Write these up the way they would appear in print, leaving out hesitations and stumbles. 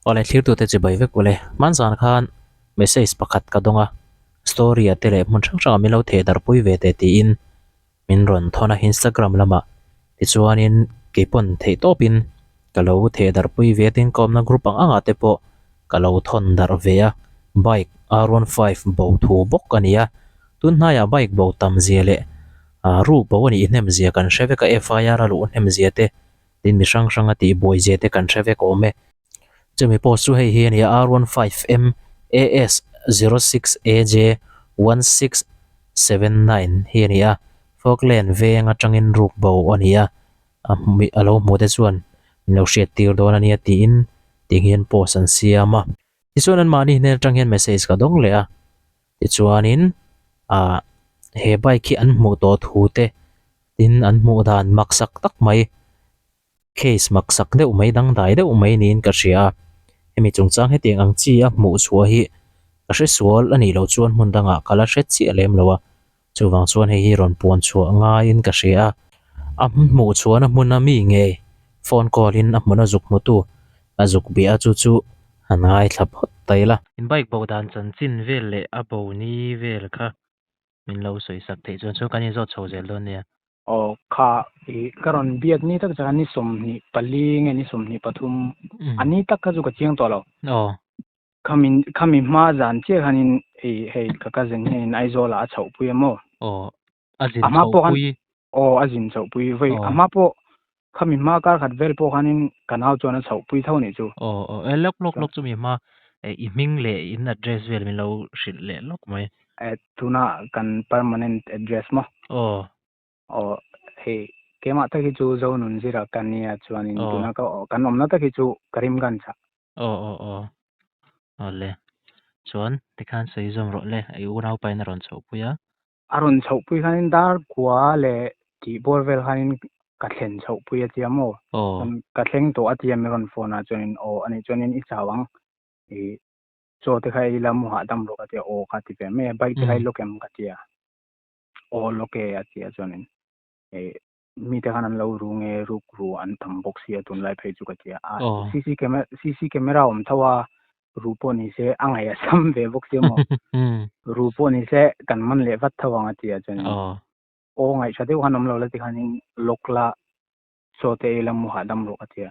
Awle thlirtute chibai vek ule. Hmanzan khan message pakhat ka dawng a, story ah te leh hmun hrang hrangah min lo theh darhpui ve teh tiin min rawn thawn a Instagram lamah. Tichuanin keipawn theih tawpin ka lo theh darhpui ve a tin ka awmna group ang angah te pawh ka lo thawn darh ve a. Bike R one five bo thu bawk a ni a, tun hnaiah bike bo tam zia leh ruk bo a nih hnem zia kan hre vek a, FIR a luh hnem zia te Tin mi hrang hrang a tih buai zia te kan hre vek awm e. Chumi post chu hei hi a ni a, R one five M A S zero six A J 1679 hi a ni a, Falkland veng atangin ruk bo a ni a, a a lo hmuh te chuan min lo hriat tir dawn a nia tiin ti hian post an siam a. Tichuan anmahni hnen atang hian message ka dawng leh a, tichuanin ah he bike hi an hmuh tawh thu te Tin, an hmuh dan maksak tak mai, case maksak deuh mai, dangdai deuh mai niin ka hria a. Hemi chungchang hetiang ang chi a hmuh chhuah hi ka hre sual a nih loh chuan hmun dangah ka la hre chiah lem lo a. Chuvang chuan hei hi rawn puan chhuah ngaiin ka hria a. A hmuh chhuahna hmuna mi ngei phone call in a hmun a zuk hmutu a zuk bia a chu chu han ngaithla phawt ta ila. In bike bo dan chanchin vel leh a bo ni vel kha Min lo sawi sak theih chuan chuan kan inzawt chho zel dawn nia. Aw kha i ka rawn biak ni tak chuan ni 24 nge ni 23 a ni tak kha chu ka chiang tawh lo. Aw. Khami khami hma zan chiah khanin i hei ka cousin hianin Aizawl ah a chhoh pui a maw? Aw a zin chhoh pui. Aw a zin chhoh pui vawi a hma pawh Khami hma kar khat vel pawh khanin ka nau chuan a chhoh pui tho nih chu. Aw aw e lawk lawk lawk chumi hma i hming leh in address vel min lo hrilh leh lawk mai. E tuna kan permanent address maw? Aw. Aw hei keimah tak hi chu Zonunzira ka nia chuanin tuna ka kan awmna tak hi chu Karimganj ah. Aw aw aw awle chuan tikhan sawi zawm rawh le i unaupa in a rawn chhoh pui a. A rawn chhoh pui khanin dar kua leh tih bawr vel khanin ka thlen chhoh pui a tia maw? Ka thleng tawh a tia mi rawn phone ah chuanin aw a nih chuanin i chau ang i chaw te kha ei la mu hahdam rawh ka tia aw kha ti ve mai a bike te kha i lock em ka tia aw lock e a tia chuanin i mite khan an lo ru nge ruk ru an tam bawk sia tunlai phei chu ka tia a CC camera CC camera awm tho a ru pawh ni se a ngaih a sam ve bawk sia maw ru pawh ni se kan man leh vat tho ang a tia chuan aw ngaih tha deuh khan awm lo la ti khanin lock la chaw te ei la mu hahdam rawh ka tia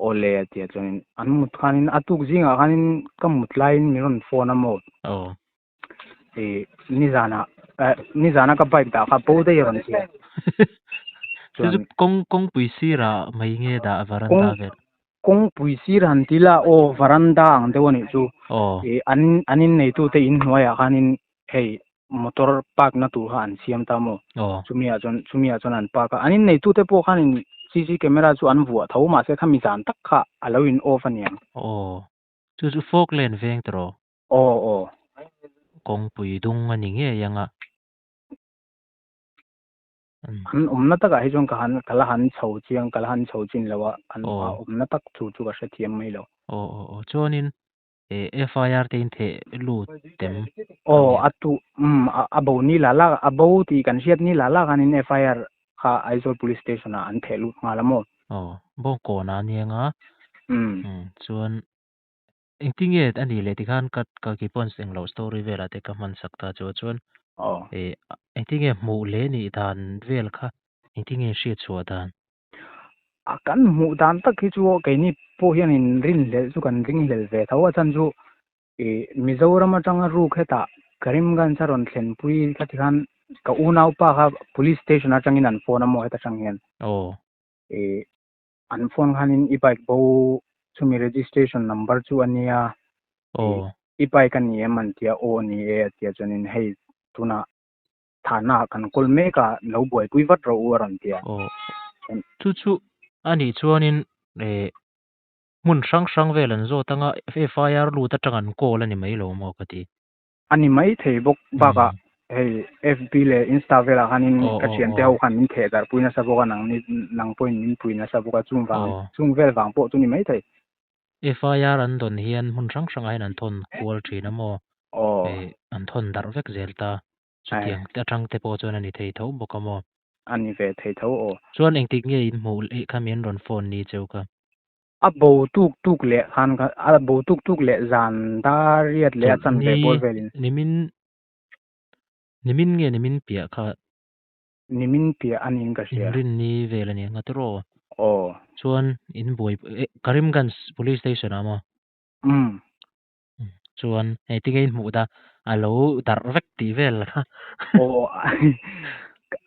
aw le a tia chuanin an mut khanin a tuk zingah khanin ka mut laiin min rawn phone a maw I nizana nizana ka bike dah kha bo daih a rawn ti a. Chu chu kawng kawngpui sirah mai nge dah varanda vel? Kawngpui sir han ti la aw varanda ang deuh a nih chu. I an an inneitute inhnuaiah khanin hei motor park na tur kha an siam ta maw? Chumiah chuan chumiah chuan an park a. An inneitute pawh khanin CC camera chu an vuah tho mahse khami zan tak kha a lo in off a niang. Aw. Chu chu Falkland veng tawh. Aw aw. Kawngpui dung a ni ngei ang a. An awmna takah hi chuan ka han ka la han chho chiang ka la han chho chin lo a, an a awmna tak chu chu ka hrethiam mai lo. Aw aw aw chuanin eh FIR te in theh lut tem. Aw a tu umm a bo ni la la a bo tih kan hriat ni la la khanin FIR kha Aizawl Police Station ah an theh lut nghal a maw. Aw Bawngkawn ah a nia nga. Umm chuan Engtinge a nih leh tikhan ka ka keypoints englo story velah te ka hman sak ta chu chuan eh engtinge hmuh leh nih dan vel kha engtinge hriat chhuah dan? A kan hmuh dan tak hi chu keini pawh hianin rinhlelh chu kan ringhlel ve tho a chhan chu ih Mizoram atanga ruk hetah Karimganj a rawn thlenpui kha tikhan ka unaupa kha police station atangin an phone a maw heta tang hian ih An phone khanin i bike bo chumi registration number chu a nia, i bike a ni em an tia, aw ni e a tia chuanin hei tunah thahna ah kan kawl mek a, lo buaipui vat rawh u a rawn tia. Aw chu chu a nih chuanin hmun hrang hrang vel an zawt anga FIR lut atang an call a ni mai lo maw ka ti. A ni mai thei bawk bakah hei FB leh Insta velah khanin ka thiante ho khan min theh darh pui nasa bawk a nang ni nang pawhin min pui nasa bawk a chung vang chung vel vang pawh chu ni mai thei. FIR an dawn hian hmun hrang hrangah hian an thawn kual thin a maw? An thawn darh vek zel ta. Chutiang atang te pawh chuan a ni thei tho bawk a maw? A ni ve thei tho aw. Chuan engtik nge in hmuh leh kha min rawn phone ni cheu kha? A bo tuk tuk leh khan a bo tuk tuk leh zan dar riat leh a chanve bawr velin. Nimin nimin nge nimin piah kha? Nimin piah a niin ka hria. Inrinni vel a ni ang a tiraw? Aw. Chuan in buai Karimganj Police Station ah maw? Umm. Chuan hei tinge in hmuh ta a lo darh vek tih vel kha. Aw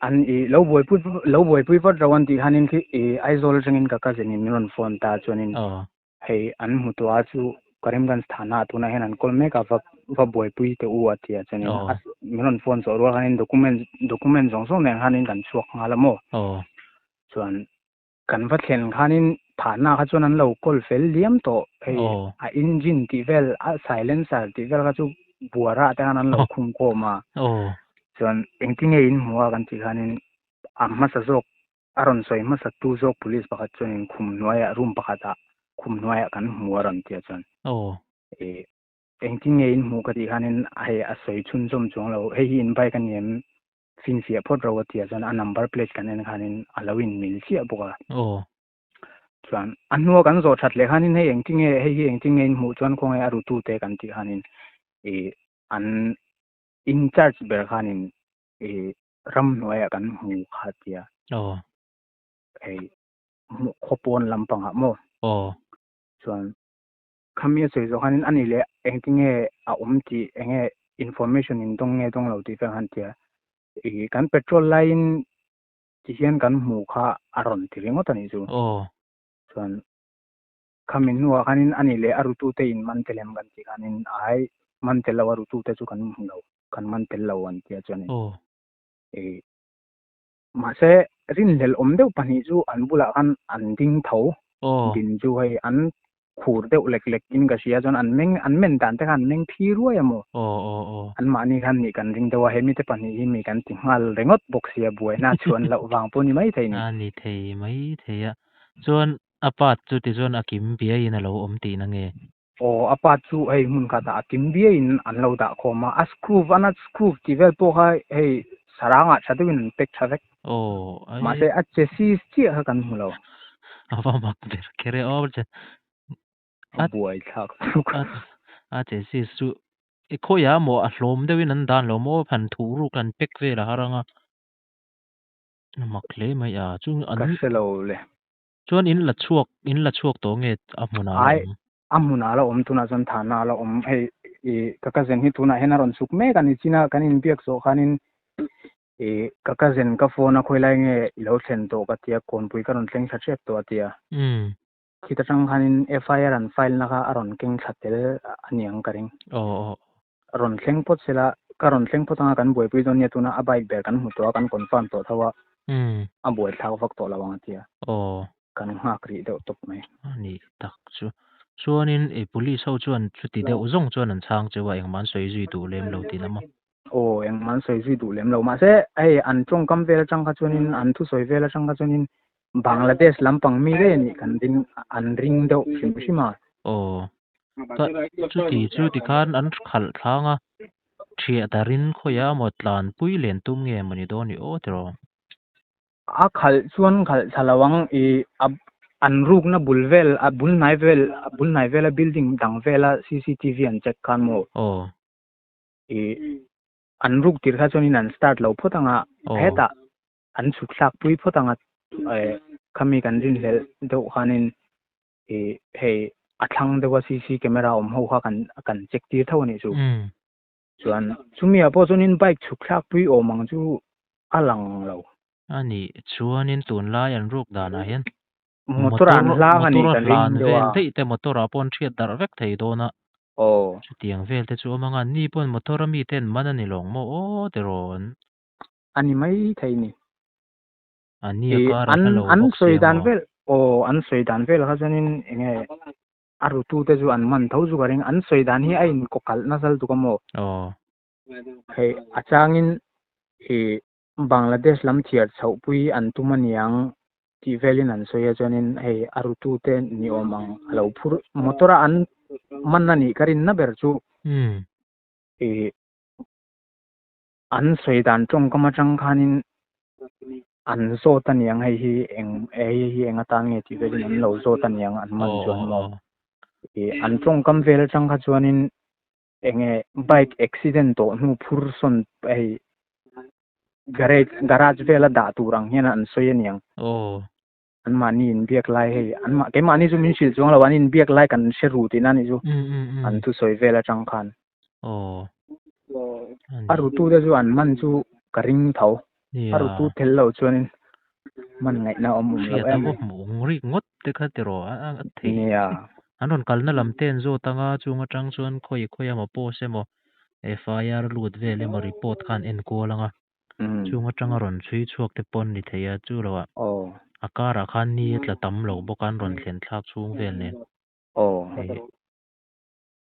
an i lo buaipui lo buaipui vat ro an tih khanin khi i Aizawl atangin ka cousin in min rawn phone ta chuanin hei an hmu tawh a chu Karimganj thana ah tunah hian an kawl mek a va va buaipui teh u a ti a chuanin a min rawn phone zawh rual khanin document document zawng zawng nen khanin kan chhuak nghal a maw chuan Kan va thlen khanin thahna kha chuan an lo kawl fel liam tawh. Hei a engine tih vel, a silencer tih vel kha chu buara te khan an lo khum khawm a. Chuan engtinge in hmu a kan tih khanin a hmasa zawk, a rawn sawi hmasa tu zawk police pakhat chuanin khum hnuaiah room pakhatah khum hnuaiah kan hmu a rawn ti a chuan engtinge in hmuh ka tih khanin hei a sawi chhunzawm chuang lo, hei hi in bike a ni em? Finfiah phawt ro a tia chuan a number plate kan en khanin a lo in mil chiah bawk a. Aw. Chuan a hnua kan zawh that leh khanin hei engtinge hei hi engtinge in hmuh chuan khawnge a rutu te kan tih khanin ih an in charge ber khanin ih ramhnuaiah kan hmu kha tia. Aw. Hei khaw pawn lampangah maw. Aw. Chuan Khami a sawi zawh khanin a ni leh engtinge a awm tih enge information in dawng nge dawng lo tih vel khan tia ih kan petrol laiin ti hian kan hmu kha a rawn ti ringawt a nih chu. Aw. Chuan khami hnuah khanin a ni leh a rutute in man tel em kan tih khanin ai man tel lo a rutute chu kan hmu lo kan man tel lo an tia chuanin Aw. ih mahse rinhlelh awm deuh pahnih chu an bulah khan an ding tho din chu hei an khur deuh lek lek in ka hria chuan an meng an men dan te khan an meng phi ruai a maw an mahni khan nih kan ring deuh a he mite pahnih hi mi kan ti nghal ringawt bawk sia buaina chuan loh vang pawh ni mai thei ni. A ni thei mai thei a chuan a part chu tichuan a kim biaiin a lo awm tihna nge? Aw a part chu hei hmun khatah a kim biaiin an lo dah khawm a a screw a nut screw tih vel pawh kha hei sarangah tha deuhin an pack tha vek. Aw ai. Mahse a chassis chiah kha kan hmu lo. A va mak ber kher e aw che. A buai thlak tuk. A chassis chu i khawiah maw a hlawm deuhin an dan lo maw han thuh ruk han pack vel a har ang a. A mak hle mai a chu an. Ka hre lo le. Chuan in la chhuak in la chhuak tawh nge a hmunah a la Ai awm? a hmunah a la awm tunah chuan thahna a la awm hei i ka cousin hi tunah hian a rawn chhuk mek a ni china kan inbiak zawh khanin i ka cousin ka phone a khawi lai nge i lo thlen tawh ka tia kawnpui ka rawn thleng thla ṭep tawh a tia. Khit atang khanin FIR an file na kha a rawn keng thla tel a niang ka ring. Aw aw. Rawn thleng phawt sela, ka rawn thleng phawt anga kan buaipui dawn nia tuna a bike ber kan hmu tawh a, kan confirm tawh tho a, a buaithlak vak tawh lo ang a tia. Aw. Kan nghak rih deuh tawp mai. A nih tak chu. Chuanin i police ho chuan chuti deuh zawng chuan an chhang cheu a, engmah an sawi zui duh lem lo tih lam a. Aw, engmah an sawi zui duh lem lo. Mahse, hei an tawngkam vel atang kha chuanin, an thusawi vel atang kha chuanin Bangladesh lampang mi daih a nih kan ring, an ring deuh hrim hrim a. Aw, chuti chu tikhan an khalh thlang a, thiah darin khawiah emaw tlanpui len tum nge mawni dawn i aw tiraw? A khalh chuan khalh thla lo ang i a an rukna bul vel a bul hnai vel a bul hnai vela building dang vela cctv an check khan maw? Aw. I an ruk tir kha chuanin an start lo phawt ang a, hetah an chhuk thlak pui phawt ang a, khami kan rinhlelh deuh khanin ih hei a thlang deuha cc camera awm ho kha kan kan check tir tho a nih chu. Chuan chumi ah pawh chuanin bike chhuk thlak pui awm ang chu a lang lo. A nih chuanin tunlai an ruk danah hian Motor an hlang a nih motor a kan ring hlan deuh vel a. daih te motor ah pawh an hriat darh vek thei dawn a. Aw. Chutiang vel te chu awm ang a, ni pawn motor a mite an man a ni lawng maw aw tiraw an. A ni mai thei ni. A ni a Ih kar a an hla lo an bawk sawi sia dan maw. vel aw an sawi dan vel kha chuanin eng nge a rutu te chu an man tho chu ka ring an sawi dan hi a inkaw kalh nasal tuk a maw. Aw. Hei a changin ih Bangladesh lam thiar chhoh pui an tum aniang tih velin an sawi a chuanin hei a rutu te ni awm ang a lo phur motor a an man a nih ka rinna ber chu ih an sawi dan tawngkam atang khanin An zawt a niang hei hi eng hei hi eng atan nge tih velin an lo zawt a niang an man chuan maw. Ih an tawngkam vel atang kha chuanin enge bike accident tawh hnu phur sawn hei garage garage vela dah tur ang hian an sawi a niang. An mahni inbiak lai hei an mah keimahni chu min hrilh chuang lo an inbiak lai kan hre ru tihna a nih chu an thusawi vel atang khan. A rutute chu an man chu ka ring tho. A rutu tel lo chuanin man ngaihna awm awm lo em. Hriat a hmuh rik ngawt te kha tiraw a theih. An rawn kalna lam te an zawt anga chung atang chuan khawi khawi emaw post emaw FIR lut vel emaw report kha an enkual anga chung atanga rawn chhui chhuak te pawh an ni thei a chu lo ah a karah khan ni a tla tam lo bawk a an rawn thlen thlak chhung vel nen.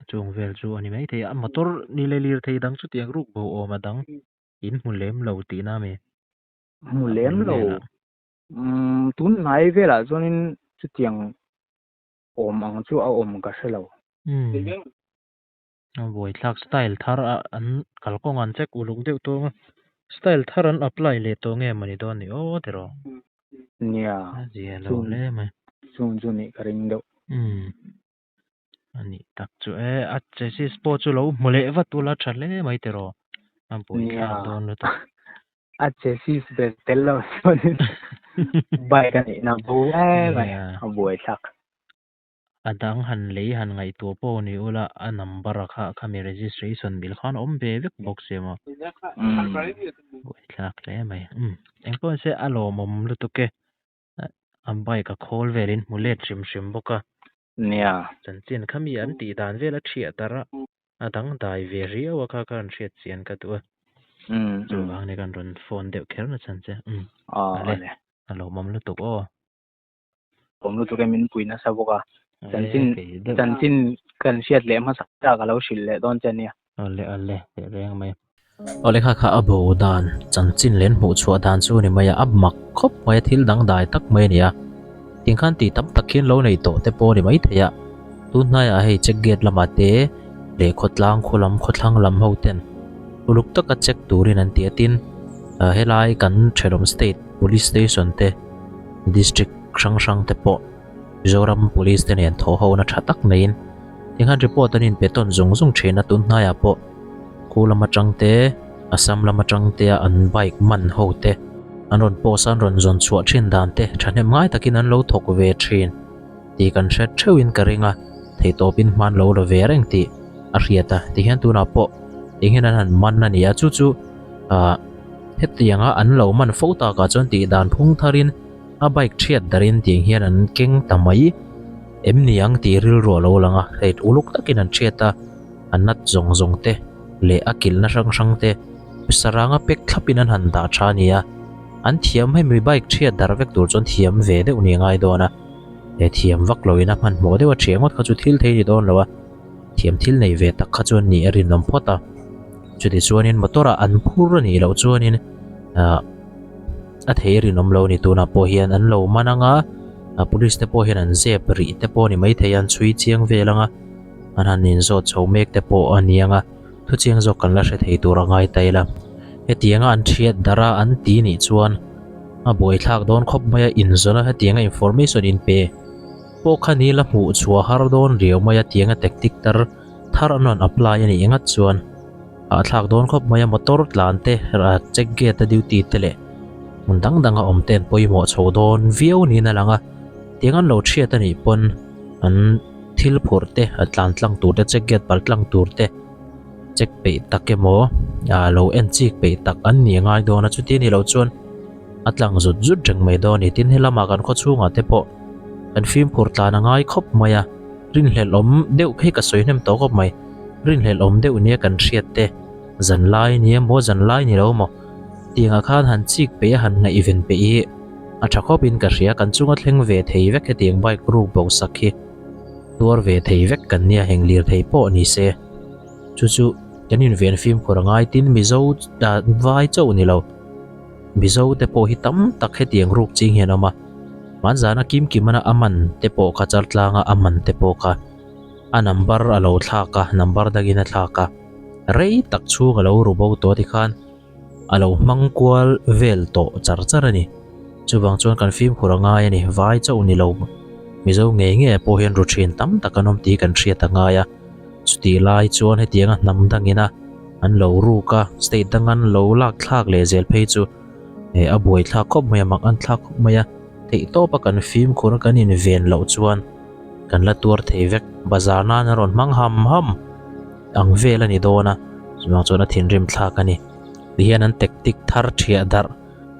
Chung vel chu a ni maithei a motor ni leh lirthei dang chutiang ruk bo awm a dang. In hmu lem lo tihna ami? Hmu lem lo. Umm tun hnai velah chuanin chutiang awm ang chu a awm ka hre lo. Umm a buaithlak style thar a an kalkawng an check uluk deuh tawng a style thar an apply leh tawh nge mawni dawn ni aw tiraw? Nia a zia lo hle mai. Chung chu nih ka ring deuh. Umm. A nih tak chu e, a chassis pawh chu lo hmu leh vat ula tha hle mai tiraw, a buaithlak dawn lutuk. A chassis ber tel lo chuanin bike a nihna bo em mai, a buaithlak. A dang han lei han ngaihtuah pawh ni ula a number a kha khami registration mil khan a awm ve vek bawk si maw. Buaithlak hle mai. Umm engpawh se a lawmawm lutuk e. A bike a khawl velin hmu let hrim hrim bawk a. Nia. Chanchin kha mi an tih dan vel a thiah tar a, a dang dai ve riau a kha kha an hriat chian ka duh a. Chuvang ni kan rawn phone deuh kher na chhan che. Umm. Ale. A lawmawm lutuk aw. Lawm lutuk e min pui nasa bawk a. Chanchin chanchin kan hriat leh hmasa ta ka lo hrilh leh dawn che nia. Awle awle teh reng mai. Awle kha kha a bo dan chanchin leh an hmuh chhuah dan chu ni mai a, a mak khawp mai a thil dangdai tak mai a ni a. Tiang khan tih tam tak hian lo nei tawh te pawh a ni mai thei a. Tun hnaiah hei check gate lamah te leh khawtlang khaw lam khawthlang lam ho ten uluk taka check turin an ti a tin helai kan thenawm state police station te district hrang hrang te pawh Mizoram police te nen thawh ho na tha tak neiin Tikhan report an inpe tawn zung zung thin a, tun hnaiah pawh khu lam atang te, Assam lam atang te a an bike man ho te an rawn post a, an rawn zawn chhuah thin dan te thahnem ngai takin an lo thawk ve thin tih kan hre theuhin ka ring a, theihtawpin hman lo la ve reng tih a hriat a, tihian tunah pawh eng hian an han man a ni a, chu chu ah hetianga an lo man fo takah chuan tih dan phung tharin a bike thiat darin tiang hian an keng ta mai. Em ni ang tih rilru a lo lang a, hleit uluk takin an hriat a, a nat zawng zawng te leh a kilhna hrang hrang te saranga pek thlapin an han dah tha a ni a, an thiam hemi bike thiat darh vek tur chuan thiam ve deuh ni a ngai dawn a, he thiam vak loin a hmanhmawh deuh a thiah ngawt kha chu thil thei ni dawn lo a, thiam thil nei ve tak kha chuan nih a rinawm phawt a, chuti chuanin motor ah an phur a nih loh chuanin ah. A thei rinawm lo ni tunah pawh hian an lo man ang a, a police te pawh hian an zep rih te pawh a ni maithei a, an chhui chiang vel ang a, an han inzawt chho mek te pawh a ni ang a, thu chiang zawk kan la hre thei tur a ngai ta ila. Hetianga an thiat darh a an ti nih chuan a buaithlak dawn khawp mai a, inzawn a hetianga information inpe pawh kha ni la hmuh chhuah har dawn riau mai a, tianga tactic tar thar an rawn apply a nih ngat chuan. A thlak dawn khawp mai a motor tlan te check gate a duty te leh hmun dang dang a awm te an pawimawh chho dawn viau niin a lang a tiang an lo thiat a nih pawn an thil phurh te a tlan tlang tur te check gate pal tlang tur te check peih tak emaw ah lo en chik peih tak an ni ngai dawn a chuti anih loh chuan a tlang zut zut reng mai dawn a ni tin helama kan khaw chhungah te pawh kan fimkhur tlan a ngai khawp mai a rinhlelh awm deuh hi ka sawi hnem tawh khawp mai. Rinhlelh awm deuh nia kan hriat te, zan lai ni emaw zan lai ni lo maw? Tiangah khan han chik peih a han ngaihven peih hi a tha khawpin ka hria, kan chunga thleng ve thei vek hetiang bike ruk bo sak hi tuar ve thei vek kan nia heng lirthei pawh ni se. Chu chu kan inven fimkhur a ngai tin Mizo vai chauh ni lo, Mizo te pawh hi tam tak hetiang ruk ching hian a awm a, hmanzana Kimkimana a man te pawh kha Chaltlanga a man te pawh kha. A number a lo thlak a, number dangin a thlak a, rei tak chhung a lo ru bo tawh tikhan a lo hmang kual vel tawh char char a ni. Chuvang chuan kan fimkhur a ngai a ni, vai chauh ni lo. Mizo ngei ngei pawh hian ru thin tam tak an awm tih kan hriat a ngai a. Chutih lai chuan hetianga hnam dangina an lo ruk a, state dang an lo lak thlak leh zel phei chu eh a buai thlak khawp mai a, mak an thlak khawp mai a. Theihtawpa kan fimkhur a kan inven loh chuan kan la tuar thei vek. Bazar nan a rawn hmang ham ham ang vel a ni dawn a, chuvang chuan a thinrim thlak a ni. Tihian an tactic thar thiah darh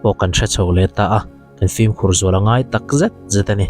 pawh kan hre chho leh ta a, kan fimkhur zual a ngai tak zet zet a ni.